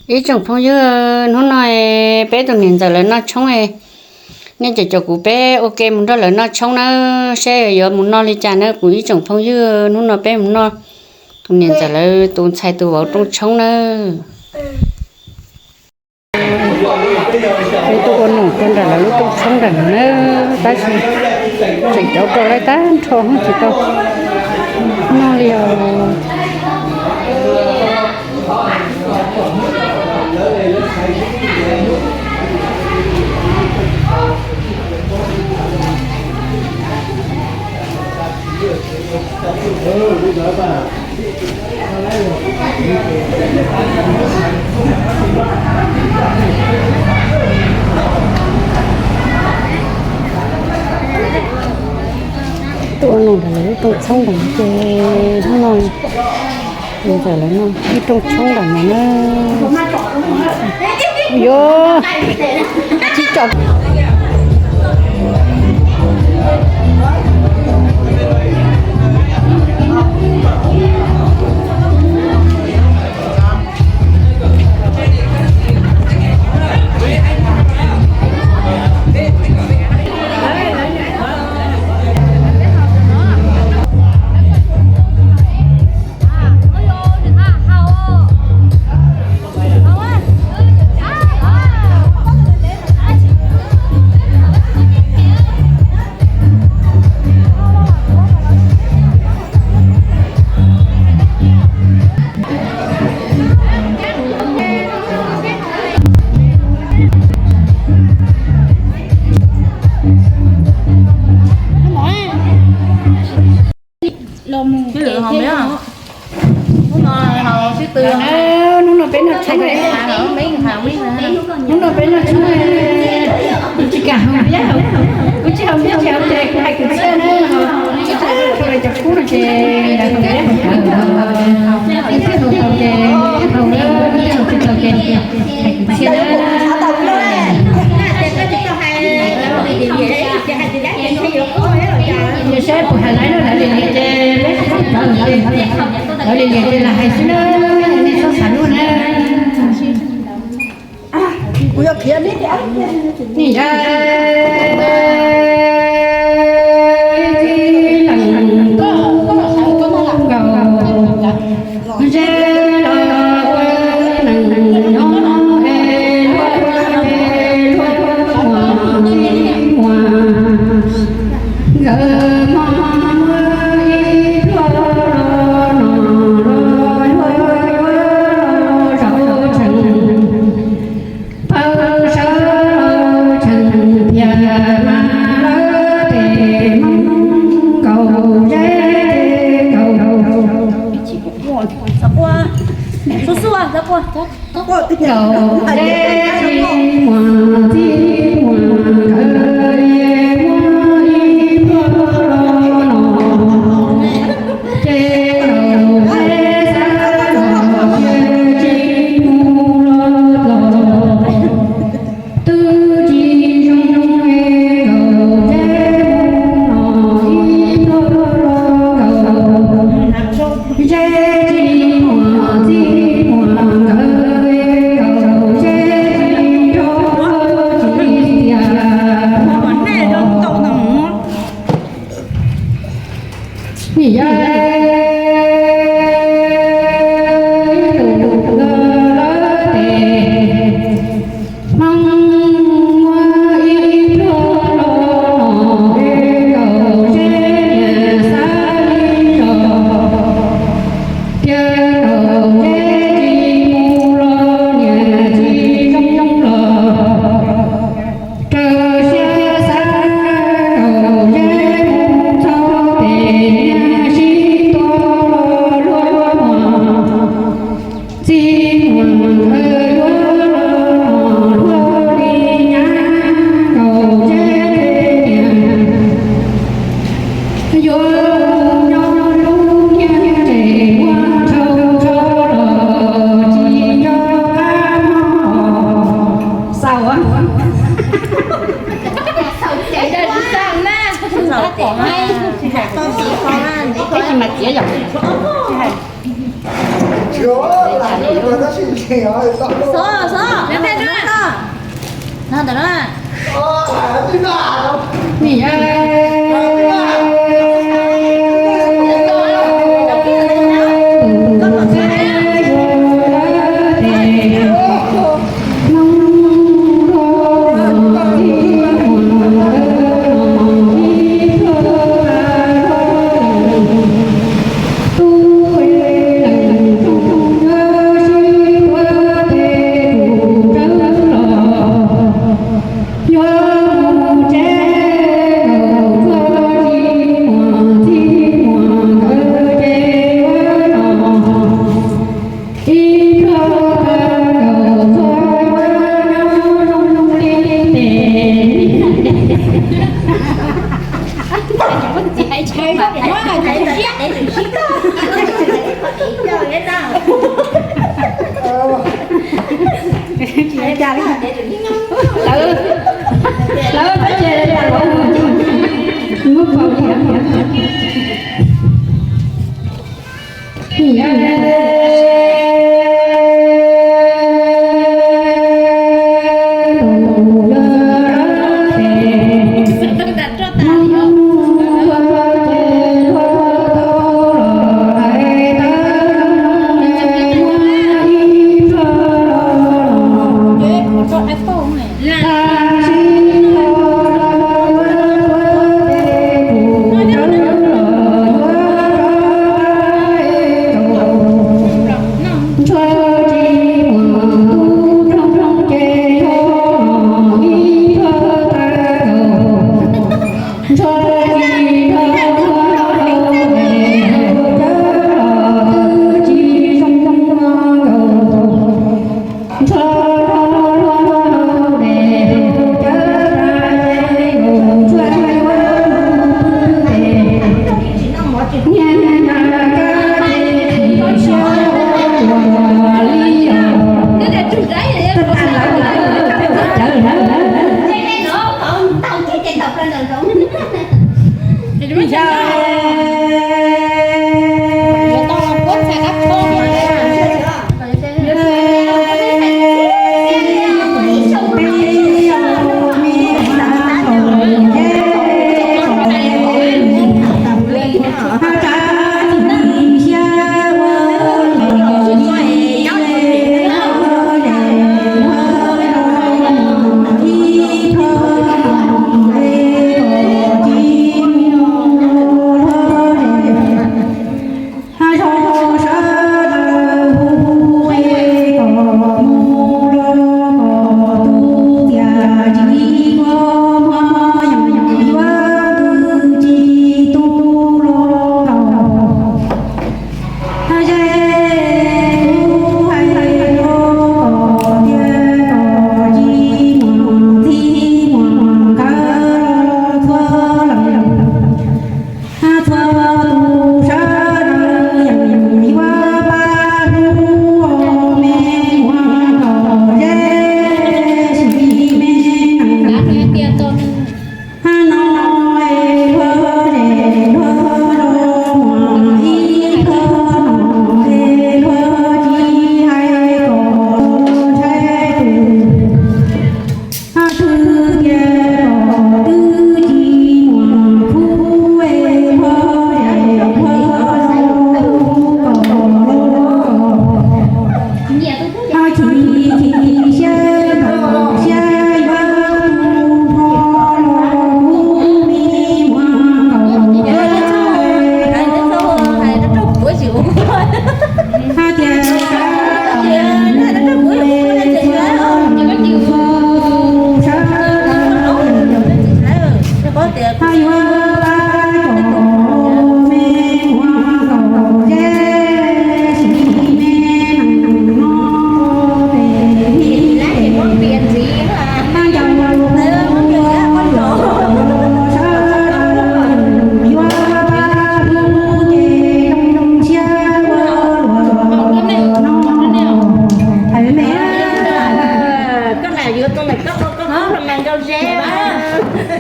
Ib tsoom phooj ywg, hnub no peb tus niam ntxawm lawv noj tshoob, nej cov caum kuv peb ua ke mus nrog lawv noj tshoob nawb, seb yuav mus noj li cas nawb kuv ib tsoom phooj ywg. Hnub no peb mus noj tus niam ntxawm lawv tus ntxhais tus vauv rooj tshoob nawb. Peb tuaj ua num rau nram lawv lub rooj tshoob nram no nawb, tab sis tseem cov rau laib tag nrho tsis tau noj li os. Tuaj noj ntawm lawv lub rooj tshoob nram no ces hnub no ntxawm lawv noj ib rooj tshoob nram no na. Yuav tsis tsom. Hnub no peb noj tshoob, hnub no peb noj tshoob, kuv tsis kam haus, kuv tsis haus, kuv tsis haus ces kuv hais kwv txhiaj na, kuv hais rau cov kub no ces lawv haus, kuv thiaj haus tau ces haus, kuv thiaj haus tsis tau ces hais kwv txhiaj na. Yog saib puas hais laib na, lawv li liam ces peb tsis txhob cov lawv li liam ces lam hais xwb na, nej txhob xav luaj na. Kuv yog khiav neb tias, nim yog ib leeg nkaus, zeb los ua neeg nyob es luag es luag muag muag, nkawd hmo muaj ib pluag los no los yuav yuav los zaum tsees. Pawg sawv los tseem tias mas lawv tes Hmoob nkaus zeb nkaus. Nkaus zeb tsis muag txij muag nkawd muaj ib pluag los no, ces nkaus zeb xav los cia tsis mus los los. Twb tsis zoo nkaus zeb mus no ib pluag los nkaus. Zeb tsis muag txij muag nkawd nkaus zeb tsis rov tsis tias. Nim yog ib tug nkawd lawv tes Hmoob muaj ib pluag los no es nkaus zeb niag xav li zog, tias nkaus zeb tsis mus los niam tsis zoo los. Raws siab xav nkaus zeb mus txog pem niag sib tua los luag muag, txij muag nkawd yuav los no luag li nyab nkaus zeb niag. Yuav mus nyob lub niag tsev muag rhau rhau los tsis nco qab hmo. Xaus. Peb tsis mas txiav yom. Xov, xov, no ntawm no.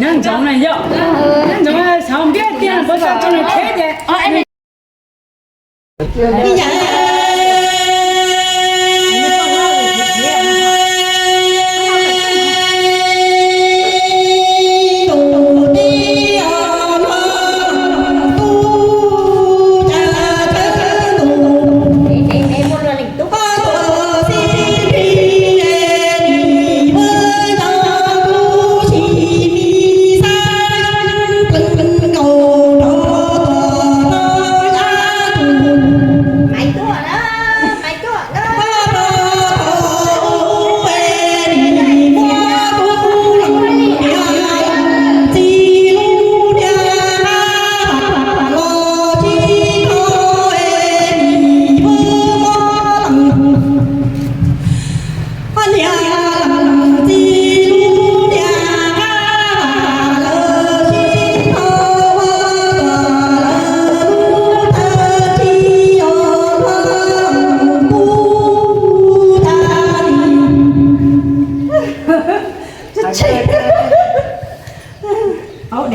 Nyob ntsoov na yom, nyob ntsoov xav npiab tiag puas tso tso nws thiab ces.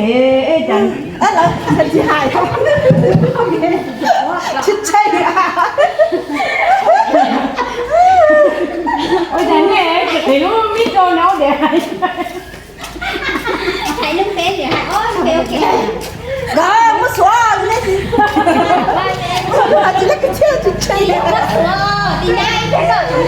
Ê, ê, cas lawv tsis hais, tsis tseg li. Ua cas nej tsis qiv lub mib rau no diam? Hais lub npe, hais lub npe, ok. Nkawd muab xuav li, tsis, tsis tseg li.